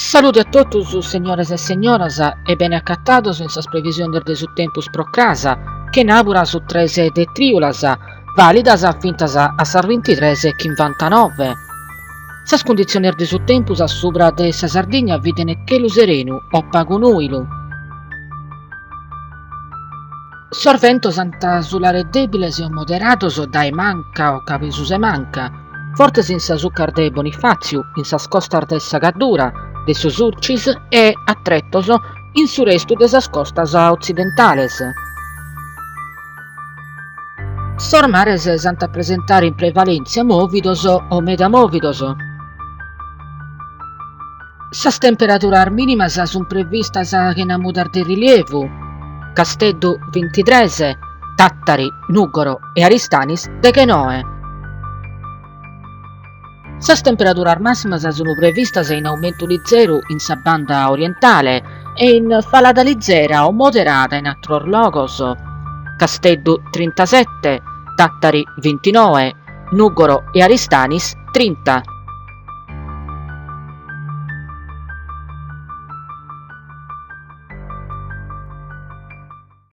Salude a totus, segnores e segnoras, e bene acatados in sas previsiones de su tempus pro cras, chenàbura su tres de trìulas, vàlidas fintzas a sas bintitres e chimbantanoe. Sas cunditziones de su tempus a subra de sa Sardigna bident chelu serenu o pagu nùilu. Sos ventos ant a sulare dèbiles o moderados dae manca o cabesusu 'e manca, fortes in sas 'ucas de Bonifàtziu, in sas costas de sa Gaddura, de su Surcis e, a tretos, in su restu de sas costas otzidentales. Sos mares s'ant a presentare in prevalèntzia mòvidos o meda mòvidos. Sas temperaduras mìnimas sunt previstas chena mudas de rilievu, Casteddu bintitres, Tàtari, Nùgoro e Aristanis deghenoe. Sas temperaduras màssimas sunt previstas in aumentu lizeru in sa banda orientale e in falada lizera o moderada in àteros logos, Casteddu trintasete, Tàtari bintinoe, Nùgoro e Aristanis trinta.